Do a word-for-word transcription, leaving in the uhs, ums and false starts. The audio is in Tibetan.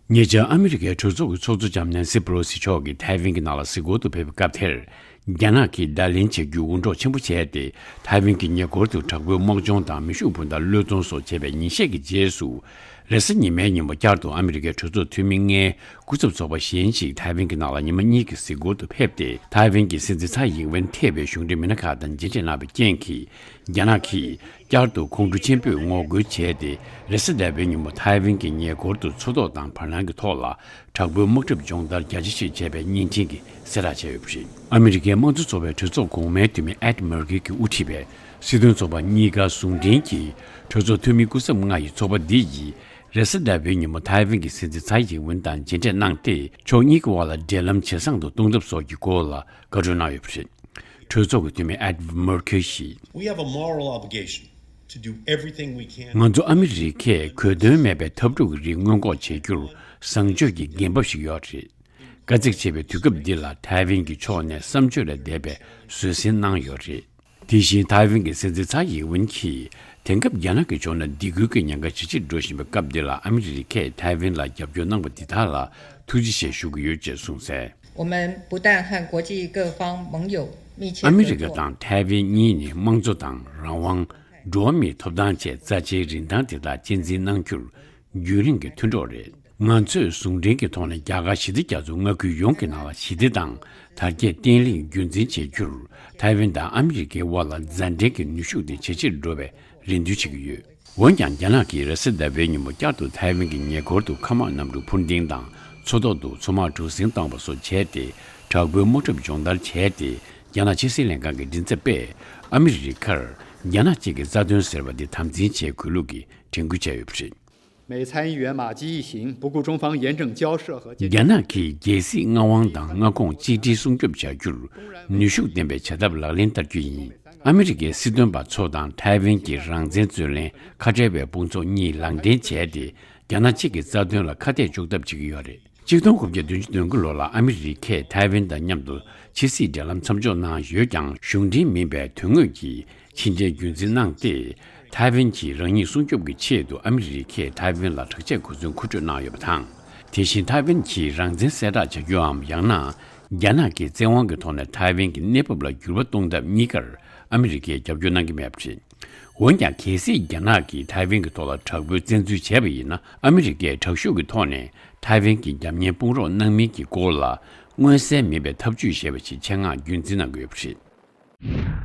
ཉེ་ཆར་ཨ་མི་རི་ཀའི་གྲོས་ཚོགས་ཀྱི་ཚོགས་གཙོ་ལྕམ་ནན་སི་པེ་ལོ་སི་མཆོག་གིས་ཐའེ་ཝན་གྱི་ནང་ལ་གཟིགས་སྐོར་དུ་ཕེབས་པའི་སྐབས་དེར། རྒྱ་ནག་གིས་བརྡ་ལན་བྱེད་རྒྱུ་འུར་སྒྲོག་ཆེན་པོ་བྱས་ཏེ། ཐའེ་ཝན་གྱི་ཉེ་འཁོར་དུ་དྲག་པོའི་དམག་སྦྱོང་དང་མེ་ཤུགས་འཕུར་མདའ་གློད་གཏོང་སོགས་བྱས་པའི་ཉིན་ཤས་ཀྱི་རྗེས་སུ། རེས་གཟའ་ཉི་མའི་ཉིན་མོ་བསྐྱར་དུ་ཨ་མི་རི་ཀའི་གྲོས་ཚོགས་འཐུས་མི་ལྔའི་སྐུ་ཚབ་ཚོགས་པ་གཞན་ཞིག་ཐའེ་ཝན་གྱི་ནང་ལ་ཉི་མ་གཉིས་ཀྱི་གཟིགས་སྐོར་དུ་ཕེབས་ཏེ། ཐའེ་ཝན་གྱི་སྲིད་འཛིན་ཚའེ་ཡིན་ཝེན་ཐེ་བའི་གཞུང་འབྲེལ་མི་སྣ་ཁག་དང་མཇལ་འཕྲད་གནང་བའི་རྐྱེན་གྱིས། རྒྱ་ནག་གིས་བསྐྱར་དུ་ཁོང་ཁྲོ་ཆེན་པོས་ངོ་རྒོལ་བྱས་ཏེ། རེས་གཟའ་ཟླ་བའི་ཉིན་མོ་ཐའེ་ཝན་གྱི་ཉེ་འཁོར་དུ་མཚོ་ཐོག་དང་བར་སྣང་གི་ཐོག་ལ་དྲག་པོའི་དམག་གྲབས་སྦྱོང་བརྡར་རྒྱ་ཆེ་ཞིག་བྱས་པའི་བརྙན་འཕྲིན་གྱིས་གསལ་བསྒྲགས་བྱས་ཡོད་པ་རེད། ཨ་མི་རི་ཀའི་དམངས་གཙོ་ཚོགས་པའི་གྲོས་ཚོགས་གོང་མའི་འཐུས་མི་ཨེད་མར་ཁི་གིས་དབུ་ཁྲིད་པའི་སྲིད་དོན་ཚོགས་པ་གཉིས་ཀ་ཟུང་འབྲེལ་གྱིས། གྲོས་ཚོགས་འཐུས་མི་སྐུ་ཚབ་ལྔ་ཡི་ཚོགས་པ་འདི་ཡིས། རེས་གཟའ་ཟླ་བའི་ཉིན་མོ་ཐའེ་ཝན་གྱི་སྲིད་འཛིན་ཚའེ་ཡིན་ཝེན་དང་མཇལ་འཕྲད་གནང་སྟེ། ཕྱོགས་གཉིས་ཀྱི་དབར་ལ་འབྲེལ་ལམ་ཇེ་བཟང་དུ་གཏོང་ཐབས་སོགས་ཀྱི་སྐོར་ལ་བཀའ་འཁྲོལ་གནང་ཡོད་པ་རེད། གྲོས་ཚོགས་ཀྱི་འཐུས་མི་ཨེད་མར་ཁི་ཡིས། We have a moral obligation to do everything we can. ང་ཚོ་ཨ་མི་རི་ཀས་གོ་དོན་མེད་པའི་འཐབ་འཁྲུག་གི་རིགས་སྔོན་འགོག་བྱེད་རྒྱུར་བཟང་སྤྱོད་ཀྱི་འགན་བབ་ཞིག་ཡོད་རེད། དཀའ་ཚེགས་ཆེ་བའི་དུས་སྐབས་འདི་ལ་ཐའེ་ཝན་གྱི་ཕྱོགས་ནས་བསམ་སྤྱོད་ལས་འདས་པའི་བཟོད་བསྲན་གནང་ཡོད་རེད། དེ་བཞིན་ཐའེ་ཝན་གྱི་སྲིད་འཛིན་ཚའེ་ཡིན་ཝེན་གྱིས། དེང་སྐབས་རྒྱ་ནག་གི་ཕྱོགས་ནས་སྡིགས་སྐུལ་གྱི་ཉེན་ཁ་ཇེ་ཆེར་འགྲོ་བཞིན་པའི་སྐབས་འདི་ལ་ཨ་མི་རི་ཀས་ཐའེ་ཝན་ལ་རྒྱབ་སྐྱོར་གནང་བ་འདི་དག་ལ་ཐུགས་རྗེ་ཆེ་ཞུ་གི་ཡོད་ཅེས་གསུངས་གསལ། 我们不但和国际各方盟友密切合作。 ཨ་མི་རི་ཀ་དང་ཐའེ་ཝན་གཉིས་ནི་དམངས་གཙོ་དང་རང་དབང་། འགྲོ་བ་མིའི་ཐོབ་ཐང་བཅས་རྩ་ཆེའི་རིན་ཐང་དེ་དག་གཅེས་འཛིན་གནང་རྒྱུར་རྒྱུན་རིང་གི་མཐུན་གྲོགས་རེད། ང་ཚོས་ཟུང་འབྲེལ་གྱི་ཐོག་ནས་རྒྱ་གར་ཞི་བདེ་རྒྱ་མཚོའི་མངའ་ཁུལ་ཡོངས་ཀྱི་ནང་ལ་ཞི་བདེ་དང་དར་རྒྱས་བརྟན་ལྷིང་རྒྱུན་འཛིན་བྱེད་རྒྱུར། ཐའེ་ཝན་དང་ཨ་མི་རི་ཀའི་དབར་ལ་མཛའ་འབྲེལ་གྱི་ནུས་ཤུགས་དེ་ཇེ་ཆེར་འགྲོ་བའི་རེ་འདུན་བྱེད་ཀྱི་ཡོད། འོན་ཀྱང་། རྒྱ་ནག་གིས་རེས་གཟའ་ཟླ་བའི་ཉིན་མོ་བསྐྱར་དུ་ཐའེ་ཝན་གྱི་ཉེ་འཁོར་དུ་མཁའ་དམག་གནམ་གྲུ་འཕུར་ལྡིང་དང་མཚོ་ཐོག་ཏུ་མཚོ་དམག་གྲུ་གཟིངས་བཏང་བ་སོགས་བྱས་ཏེ། དྲག་པོའི་དམག་གྲབས་སྦྱོང་བརྡར་བྱས་ཏེ། རྒྱ་ནག་ཕྱི་སྲིད་ལྷན་ཁང་གི་མགྲིན་ཚབ་པས། ཨ་མི་རི་ཀར་རྒྱ་ནག་གཅིག་གི་རྩ་དོན་ཟེར་བ་འདི་དམ་འཛིན་བྱེད་དགོས་ལུགས་ཀྱི་དྲན་སྐུལ་བྱས་ཡོད་པ་རེད། 美参议员马基一行不顾中方严正交涉和坚决 རྒྱ་ནག་གིས་རྒྱལ་སྲིད་མངའ་དབང་དང་མངའ་ཁོངས་གཅིག་སྒྲིལ་སྲུང་སྐྱོབ་བྱ་རྒྱུར་ནུས་ཤུགས་ལྡན་པའི་བྱ་ཐབས་ལག་ལེན་བསྟར་རྒྱུ་ཡིན། ཨ་མི་རི་ཀའི་སྲིད་དོན་པ་ཚོ་དང་ཐའེ་ཝན་གྱི་རང་བཙན་རྩོད་ལེན་ཁ་བྲལ་བའི་དཔུང་ཚོགས་གཉིས་ལག་འདྲེན་བྱས་ཏེ། རྒྱ་ནག་གཅིག་གི་རྩ་དོན་ལ་ཁ་གཏད་གཅོག་ཐབས་བྱེད་ཀྱི་ཡོད་རེད། ཆིག་སྟོང་དགུ་བརྒྱ་བདུན་ཅུ་དོན་དགུ་ལོ་ལ་ཨ་མི་རི་ཀས་ཐའེ་ཝན་དང་མཉམ་དུ་ཕྱི་སྲིད་འབྲེལ་ལམ་མཚམས་འཇོག་གནང་ཡོད་ཀྱང་། གཞུང་འབྲེལ་མིན་པའི་དོན་དངོས་ཀྱི་ཕྱི་འབྲེལ་རྒྱུན་འཛིན་གནང་སྟེ། ཐའེ་ཝན་གྱི་རང་ཉིད་སྲུང་སྐྱོབ་ཀྱི་ཆེད་དུ་ཨ་མི་རི་ཀས་ཐའེ་ཝན་ལ་དྲག་ཆས་གོ་མཚོན་མཁོ་སྤྲོད་གནང་ཡོད་པ་དང་། དེ་བཞིན་ཐའེ་ཝན་གྱི་རང་བཙན་གསལ་བསྒྲགས་བྱ་རྒྱུའམ། ཡང་ན། རྒྱ་ནག་གི་བཙན་དབང་གི་ཐོག་ནས་ཐའེ་ཝན་གྱི་གནས་བབ་ལ་འགྱུར་བ་གཏོང་ཐབས་གཉིས་ཀར་ཨ་མི་རི་ཀས་རྒྱབ་སྐྱོར་གནང་གི་མེད་པ་རེད། འོན་ཀྱང་། གལ་སྲིད་རྒྱ་ནག་གིས་ཐའེ་ཝན་གྱི་ཐོག་ལ་དྲག་པོའི་བཙན་འཛུལ་བྱས་པ་ཡིན་ན། ཨ་མི་རི་ཀས་དྲག་ཤུགས་ཀྱི་ཐོག་ནས་ཐའེ་ཝན་གྱི་རྒྱབ་གཉེར་དཔུང་རོགས་གནང་མིན་གྱི་སྐོར་ལ། མངོན་གསལ་མིན་པའི་ཐབས་ཇུས་ཞེས་པ་ཞིག་ཆེད་མངགས་རྒྱུན་འཛིན་གནང་གི་ཡོད་པ་རེད།